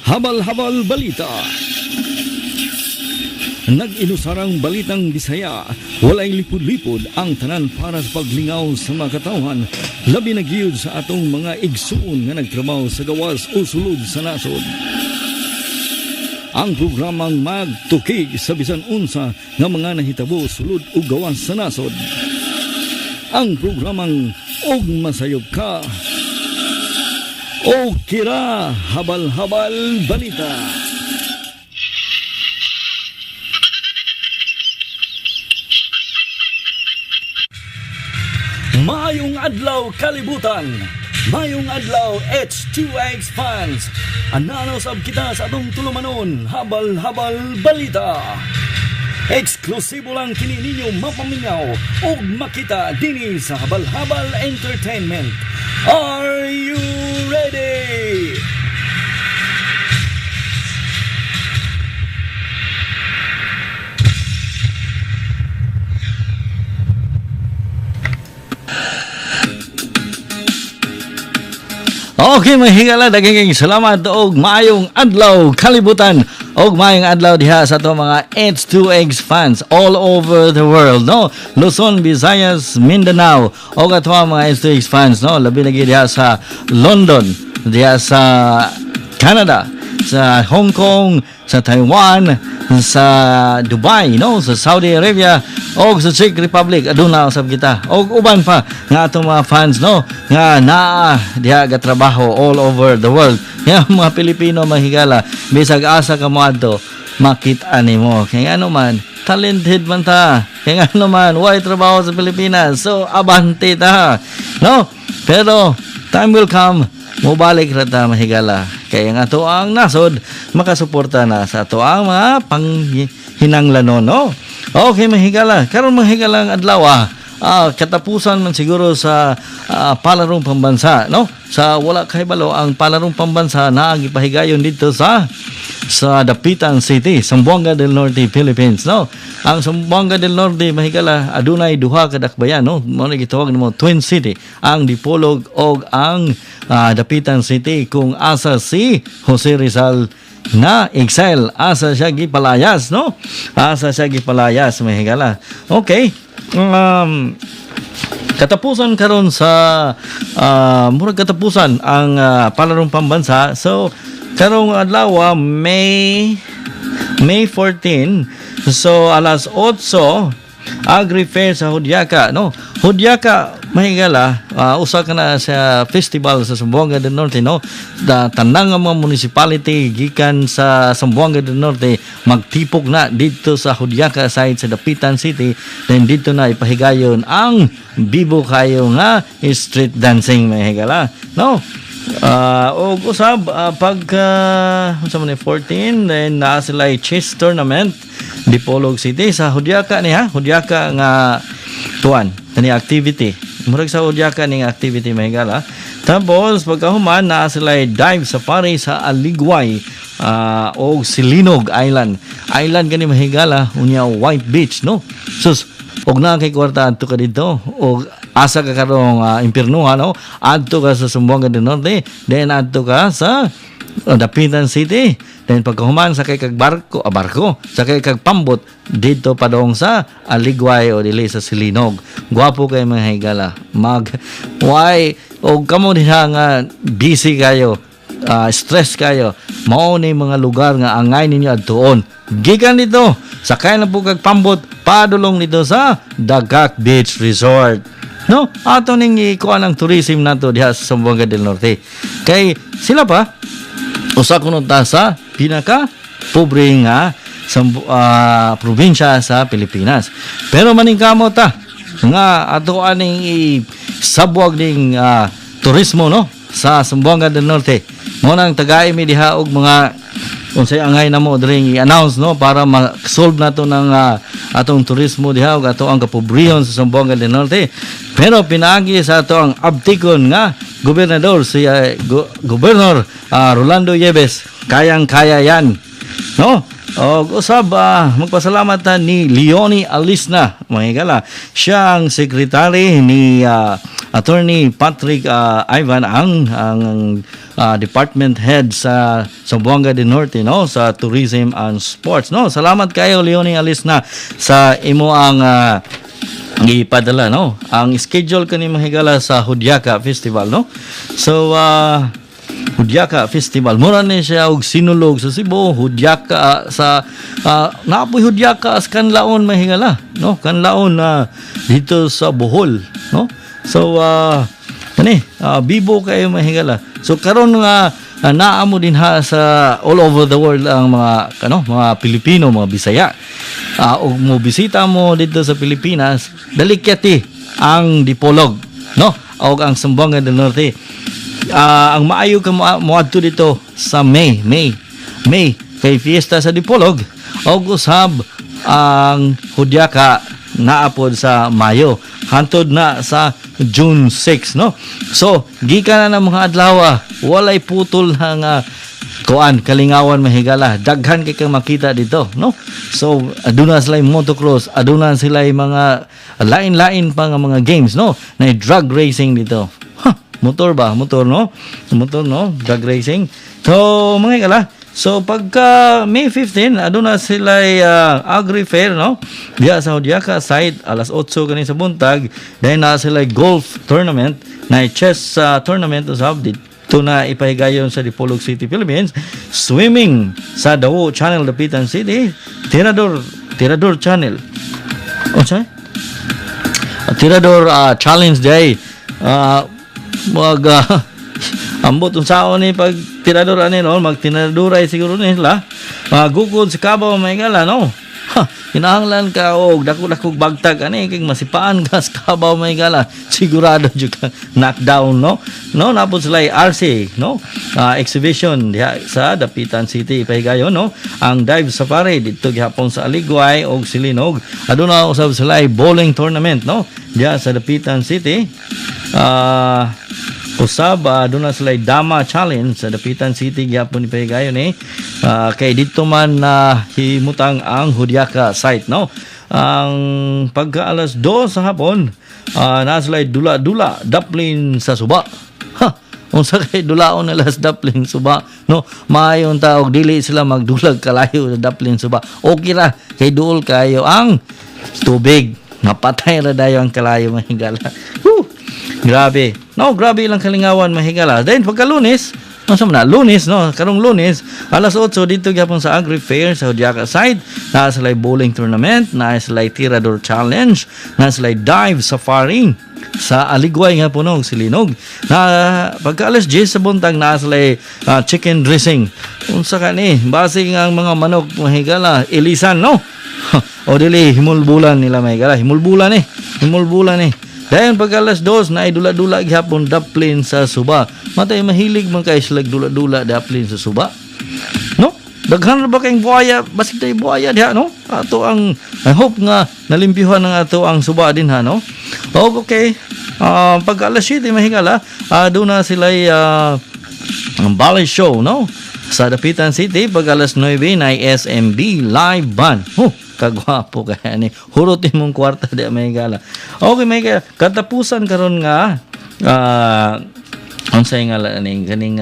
Habal-habal Balita. Nag-inusarang balitang Bisaya, walay lipod-lipod ang tanan para sa paglingaw sa mga katawhan, labi na giyud sa atong mga igsuon nga nagtrabaho sa gawas o sulod sa nasod. Ang programang magtuki sa bisan unsa nga mga nahitabo sulod o gawas sa nasod. Ang programang Og Masayop Ka. O Kira Habal-Habal Balita. Maayong adlaw, kalibutan. Maayong adlaw, H2X fans. Anano sab kita sa atong tulumanon, Habal-Habal Balita. Eksklusibo lang kini ninyo mapamingaw ug makita dinhi sa Habal-Habal Entertainment. Are you ready? Okay, mga higala, daghang salamat og maayong adlaw, kalibutan, og maayong adlaw diha sa ato mga H2X fans all over the world, no? Luzon, Visayas, Mindanao, og ato ang mga H2X fans, no? Labi na gyud diha sa London, diha sa Canada, sa Hong Kong, sa Taiwan, sa Dubai, no, sa Saudi Arabia og sa Czech Republic, aduna usab kita. Og uban pa nga atong mga fans, no, nga naa diha gatrabaho all over the world. Nga mga Pilipino, mahigala, bisag asa ka moadto, makita nimo. Kay ano man, talented man ta. Kay ano man, way trabaho sa Pilipinas. So abante ta. No? Pero time will come, mobalik ra ta, mahigala. Kaya nga ato ang nasod makasuporta na sa ato ang mga panghinanglanon, no? Okay, mahigala. Karon, mahigala, ang adlaw katapusan man siguro sa palarong pambansa, no? Sa wala kahibalo, ang palarong pambansa na ang gipahigayon dito sa Dapitan City, Zamboanga del Norte, Philippines, no? Ang Zamboanga del Norte, mahigala, adunay duha ka dakbayan, no? Mao na gitawag nimo Twin City, ang Dipolog og ang Dapitan City kung asa si Jose Rizal na exile, asa siya gipalayas, no? Asa siya gipalayas, mahigala. Okay. Katapusan karon sa murag katapusan ang palarong pambansa. So karong adlaw, May May 14, so alas 8, Agri Fair sa Judiaca, no? Judiaca, mahigala, usa ka na sa festival sa Zamboanga del Norte, no? Da, tanang nga mga municipality gikan sa Zamboanga del Norte magtipok na dito sa Judiaca side sa Dapitan City. Then dito na ipahigayon ang bibo kayo nga street dancing, mahigala, no? Og usab pag unsa man ni 14, then naa sila chess tournament Dipolog City sa Judiaca ni ha, Judiaca nga tuan kani activity, murag sa Judiaca ning activity, mahigala. Tapos pagkahuman, naa sila dive safari sa Aligway og Silinog Island. Island kani, mahigala, unya White Beach, no? Sus, og naa kay kwarta, adto ka dito og asa ka karong impiernuhan, no? Adto ka sa Zamboanga del Norte, then adto ka sa Dapitan City, then pagkahuman sakay kag barko, barko, sakay kag pambot dito padong sa Aligway o dili sa Silinog. Gwapo kay, mga higala. Mag why og kamo diha nga busy kayo, stress kayo, mao ni mga lugar nga angay ninyo adtuon. Gikan dito, sakay na po kag pambot padulong dito sa Dagak Beach Resort. No, ato ning ikuan ang tourism nato diha sa Zamboanga del Norte. Kay sila pa usa kuno ta sa pinaka pobre nga sa probinsya sa Pilipinas. Pero maningkamot ta nga ato aning isabwag ning turismo, no, sa Zamboanga del Norte. Mo nang tagay mi diha og mga unsay angay namo diri i-announce, no, para ma-solve nato ng atong turismo diha ug ato ang kapobrehon sa Zamboanga del Norte. Pero pinaagi sa ato ang abtikon nga gobernador, si Gobernador Rolando Yebes, kayang-kaya yan. No? Og usab magpasalamat ta ni Leonie Alisna, mga higala. Siya ang secretary ni Attorney Patrick Ivan ang department head sa Zamboanga del Norte, no, sa Tourism and Sports, no. Salamat kayo, Leonie Alisna, sa imo ang gipadala, no, ang schedule kani, mga higala, sa Hudyaka Festival, no. So Hudyaka Festival, mura ni siya og Sinulog sa Cebu. Hudyaka sa naapoy Hudyaka sa Kanlaon, mga higala, no, Kanlaon na dito sa Bohol, no. So kani bibo kayo, mga higala. So karon nga naa mo din ha sa all over the world ang mga ano, mga Pilipino, mga Bisaya, ug mo bisita mo dito sa Pilipinas, dalikyati ang Dipolog, no, og ang Zamboanga del Norte. Ang maayo ka moadto dito sa May kay fiesta sa Dipolog og usab ang Hudyaka naapod sa Mayo hantod na sa June 6, no. So gikan na ng mga adlaw, walay putol na nga kuan kalingawan, mahigala. Daghan kay kang makita dito, no. So aduna sila motocross, aduna sila mga lain-lain pa nga mga games, no, na drag racing dito. Huh, motor ba, motor, no, motor, no, drag racing. So mga higala, so pagka May 15, aduna sila agri fair, no, diya sa Hudyaka site alas 8 kani sa buntag. Then na sila golf tournament na chess tournament usab dito na ipahigayon sa Dipolog City, Philippines. Swimming sa Dawo Channel, Dapitan City. Tirador Tirador Channel. Unsa? Tirador Challenge Day. Mag ambot unsaon ni pag tirador ani, no, magtiraduray siguro nila. Gukod sa kabaw, may gala, no. Ha, kinahanglan ka og dako-dako bagtag ani kay masipaan ka sa kabaw, may gala. Sigurado jud ka knockdown, no. No, napod sila RC, no. Exhibition diha sa Dapitan City ipahigayon, no. Ang dive safari dito gihapon sa Aliguay og Silinog. Aduna usab sila bowling tournament, no, diha sa Dapitan City. Usab aduna sila Dama Challenge sa Dapitan City gyapon ipahigayon eh. Kay dito man na himutang ang Hudyaka site, no. Ang pagka alas 2 sa hapon, naa sila dula-dula daplin sa suba. Ha, unsa kay dulaon nila sa daplin suba, no? Maayon ta og dili sila magdulag kalayo sa daplin suba. Okay ra kay duol kayo ang tubig. Napatay ra dayo ang kalayo, mahigala. Whew! Grabe. No, grabe ilang kalingawan, mahigala. Then pagka Lunes, unsa man na? Lunes, no? Karong Lunes, alas 8 dito gyapon sa Agri Fair sa Hudyaka site, naa sila bowling tournament, naa sila Tirador Challenge, naa sila dive safari sa Aliguay nga puno Silinog. Na pagka alas 10 sa buntag, naa sila chicken dressing. Unsa ka ni? Base nga ang mga manok, mahigala, ilisan, no? O dili himulbulan nila, mahigala. Himulbulan eh. Himulbulan eh. Dayon pag alas 2 na dula-dula gihapon daplin sa suba. Matay mahilig man kay sila dula-dula daplin sa suba. No? Daghan ra ba kayong buhaya? Basig tayo buhaya diha, no? Ato ang I hope nga nalimpyuhan ang ato ang suba din ha, no? Oh, okay. Pag alas 7, mahigala, doon na sila ang ballet show, no? Sa Dapitan City, pag alas 9 na SMB Live Band. Huh, kagwapo kaya ni. Hurutin mong kwarta di, may gala. Okay, may gala. Katapusan karon nga unsay nga la ning kaning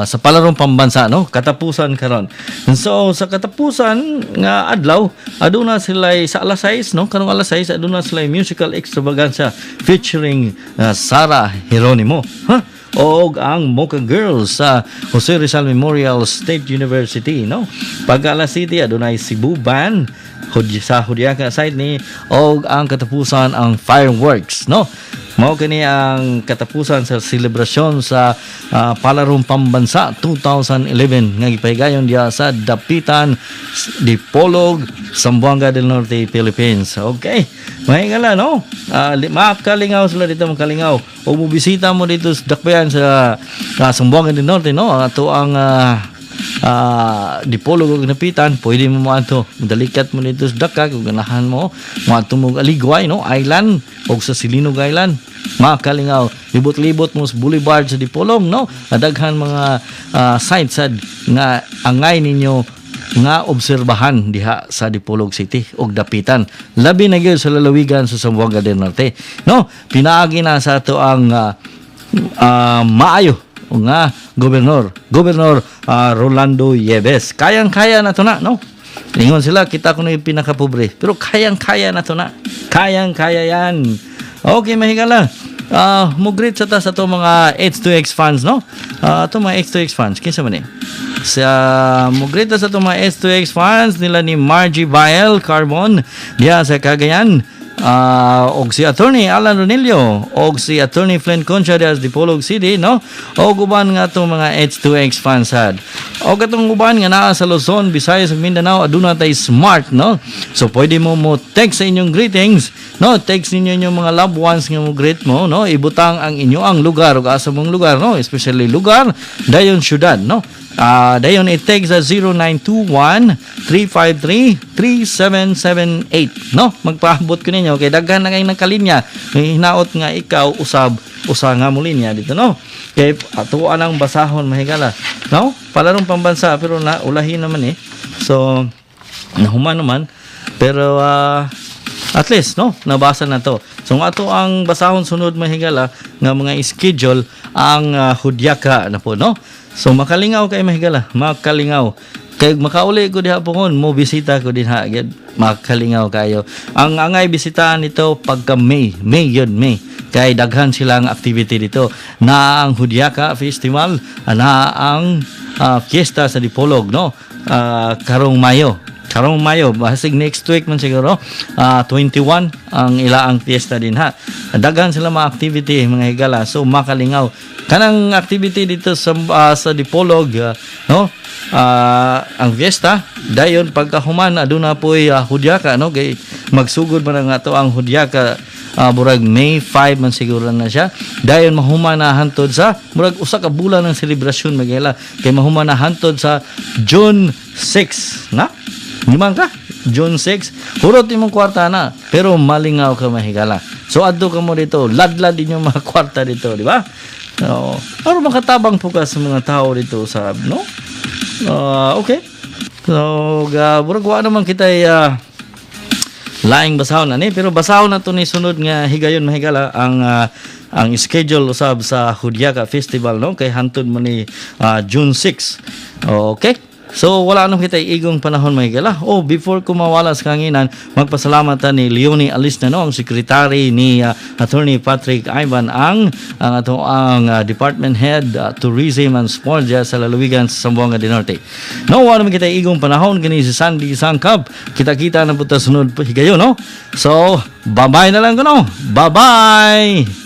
sa palarong pambansa, no, katapusan karon. So sa katapusan nga adlaw, aduna sila sa alas 6, no, karong alas 6, aduna sila musical extravaganza featuring Sarah Geronimo, ha, og ang Mocha Girls sa Jose Rizal Memorial State University, no. Pag alas 7, adunay Cebu Band sa Hudyaka site ni og ang katapusan ang fireworks, no. Mao kini ang katapusan sa selebrasyon sa Palarong Pambansa 2011 nga gipahigayon diha sa Dapitan, Dipolog, Zamboanga del Norte, Philippines. Okay. Mahigala, no? Makalingaw sila dito, makalingaw. O mobisita mo dito sa Dakbayan sa Zamboanga del Norte, no? Ato ang Dipolog ug Dapitan, pwede mo moadto. Dalikat mo dito sa Dakak kung ganahan mo moadto mo Aligway, no, Island o sa Silinog Island. Makalingaw, libot-libot mo sa boulevard sa Dipolog, no? Daghan mga sites sad nga angay ninyo nga obserbahan diha sa Dipolog City ug Dapitan, labi na gyud sa lalawigan sa Zamboanga del Norte, no? Pinaagi na sa ato ang maayo nga gobernador, Gobernador Rolando Yebes. Kayang-kaya na to na, no? Ingon sila, kita ko na yung pinakapobre. Pero kayang-kaya na to na. Kayang-kaya yan. Okay, mahigala. Mo-greet sa ta sa to mga H2X fans, no? Ato mga H2X fans, kinsa man eh? Sa mo-greet ta sa to mga H2X fans nila ni Margie Bael Carbon diha sa Cagayan. Og si Attorney Alan Ronillo og si Attorney Flynn Concha diha sa Dipolog City, no? Og uban nga atong mga H2X fans sad. Og atong uban nga naa sa Luzon, Visayas ug Mindanao, aduna tay Smart, no? So pwede mo mo text sa inyong greetings, no? Text ninyo inyong mga loved ones nga mo greet mo, no? Ibutang ang inyo ang lugar ug asa mong lugar, no? Especially lugar, dayon syudad, no? Dayon i-text sa 0921 353 3778, no? Magpaabot ko ninyo kay daghan na kay nagkalinya. May hinaot nga ikaw usab usa nga mo linya dito, no? Kay ato ang basahon, mahigala, no? Palarong pambansa, pero na ulahin naman eh. So nahuman naman, pero at least, no, nabasa na to. So ato ang basahon sunod, mahigala, nga mga schedule ang Hudyaka na po, no? So makalingaw kay, mahigala, makalingaw. Kay makauli ko diha pohon, mo bisita ko dinha gyud, makalingaw kayo. Ang angay bisitahan nito pagka May, May yun, May. Kay daghan silang activity dito. Na ang Hudyaka Festival, na ang fiesta sa Dipolog, no? Karong Mayo. Karong Mayo, basig next week man siguro, 21 ang ilaang fiesta din ha. Daghan sila mga activity, mga higala, so makalingaw. Kanang activity dito sa Dipolog, no? Ang fiesta, dayon pagkahuman aduna poy Hudyaka, no? Kay magsugod man ang ato ang Hudyaka, murag May 5 man siguro na siya. Dayon mahuman na hantod sa murag usa ka bulan ng selebrasyon magela kay mahuman na hantod sa June 6 na. Niman ka? June 6. Hurot imong kwarta na. Pero malingaw ka, mahigala. So adto ka mo dito. Ladlad inyong mga kwarta dito, di ba? So, aron makatabang po ka sa mga tao dito sa, no? Okay. So, murag wa naman kita laing basahon ani, pero basahon na to ni sunod nga higayon, mahigala, ang schedule usab sa Hudyaka Festival, no? Kay hantod mo ni June 6. Okay. So wala nang kita igong panahon, mahigala. Oh, before ko mawala sa kanginan, magpasalamat ta ni Leonie Alisna, no, ang secretary ni Attorney Patrick Ivan ang ato ang Department Head Tourism and Sports diya sa lalawigan sa Zamboanga del Norte. No, wala naman kita igong panahon, kini si Sandy Sangkap. Kita-kita na po ta sunod higayon, no? So, bye-bye na lang ko, no. Bye-bye.